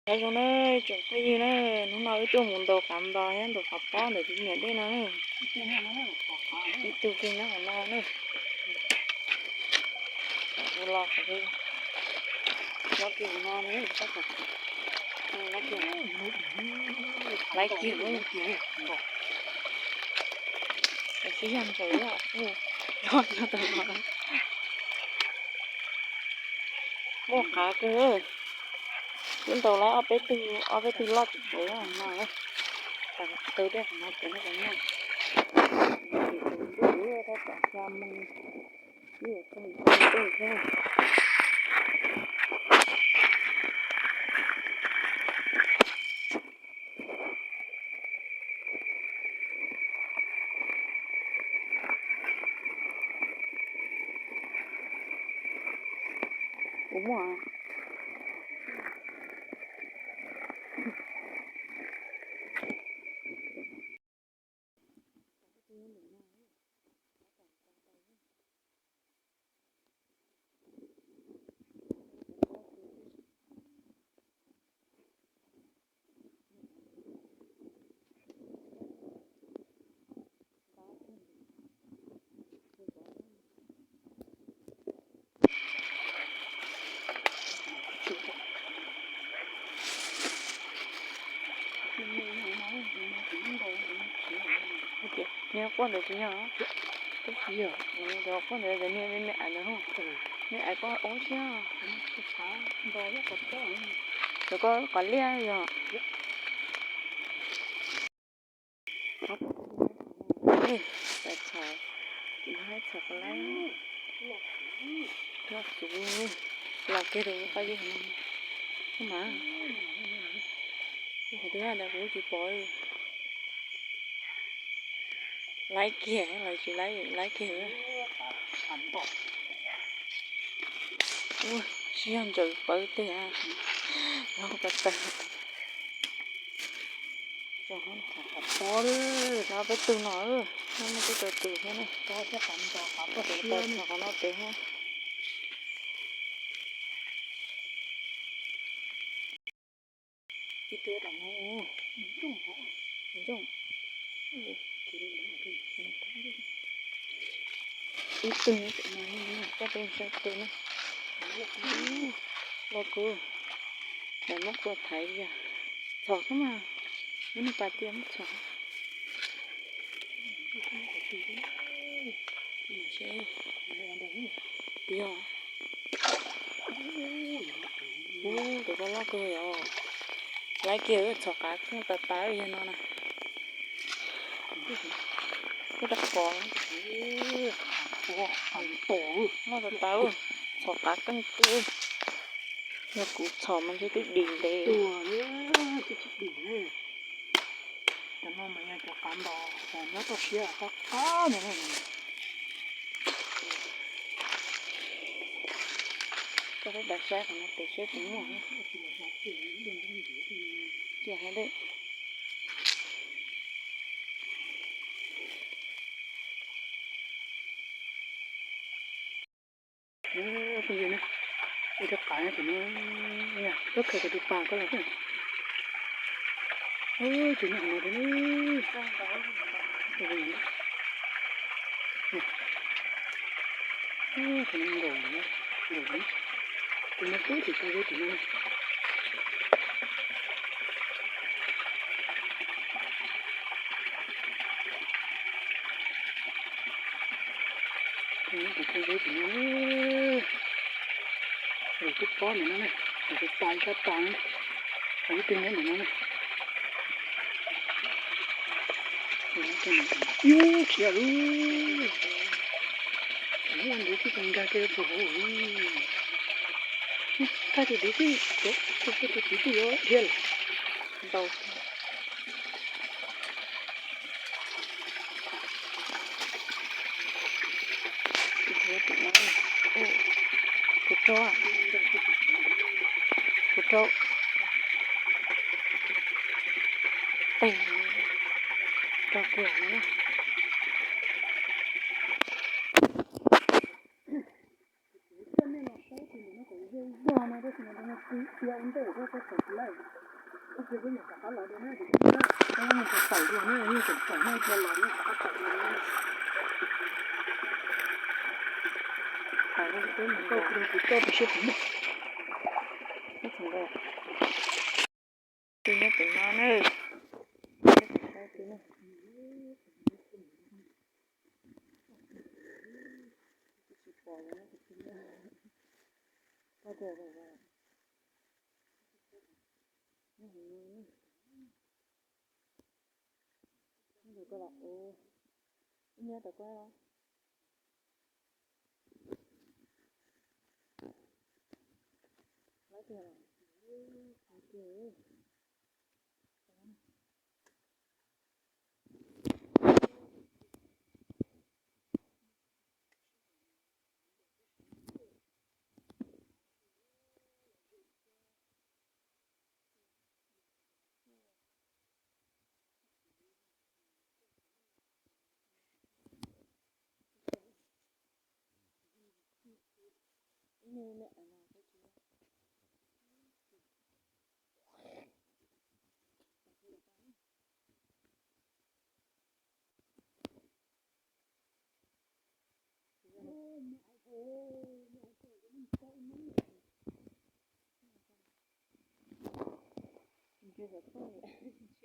Nyob zoo na, tsoom phooj ywg na, hnub no wb tuaj mus ntaus qav npos thiab ntaus qav pob ntawm tus niam dej no na. Ib tug kiag nyob qhov no na. Ua los qhov twg, nyob kiag qhov no na, tab tom, laiv kiag, laiv kiag. Sib zog ntsaws, nyob nyob tau no. Muaj qav kawg. Wb ntaus lawm ob peb tug, ob peb tug loj tsis tsev no. Taws dej qhov no ces no, tab tom xya moo, ib tug tug thiab. Kuv muaj. Niag quaj ntawd tsis yog, twb tsis yog, cov quaj ntawd cov niag me me ais ntawd, me ais koj ua siab, cov koj qhov liaj yog. Txhom, txhom qhov lab, loj xwb, los kiag rau qab yej no mas. Qhov twb hais ntawd kuv tsis pom. Laiv kiag los tsis laiv, laiv kiag. Ua, sib zog ntsaws pawv tej, los pas tas. Los peb tug no, no muaj peb tug tug thiab na. Qhov no pem thiab. Ib tug tam no, ntsooj, ib tug no, coj peb saib tus na. Los kuv, lawv muab kua thaiv yog txhom xwb mas, muab niag pas tias muab txhom. Yog, ub, tus koj loj kawg yom. Laiv kiag, txhom qav keej tas tas yog no na. Ub, rab qos, loj tas tas, txhom qav keej kawg. Yog kuv txhom mas ntshe twb dim ntev. Cov no mas yog cov qav npos nyob toj siab qab qab no. Koj peb dav saib qhov no pem saib puas muaj. Cia hais dej. Phooj ywg na, ib rab qav tim no, koj khaws kom tus pas koj los. Tim no, tim no nkaus, nkaus, tim no twb tsis tau zeb tim no. Tim no, tim no, lawv twb pob ntawm no ne, lawv twb tas ib sab tas na, ib tug nyob ntawm no ne. Ub, khiav lawm. Ua ntu tib tug nkag kiag rau hauv. Tag tus tid xwb, tus tid twb yuav dhia lawm. Ntau. Kuv rau, kuv rau tes rau kiag no. Ntej ua koj txawm lawm, ib pliag peb yuav rov qab los dua na, ib pliag txawm dua na, ib pliag txawm na, ib pliag los na, rov qab txawm dua na. Thaum no peb mus koj kuv rau kuv toj tus siab tus mej. Peb txog nkaus, tus nyob pem no na. Peb txog nkaus tus na. Tsis pom los tus na. Poj tias Nyob heev no. Nyob heev no. Nyob heev no. Ib nyob tau koj los? Laib tiag los? Laib tiag. Ntshe xav tuaj lawm.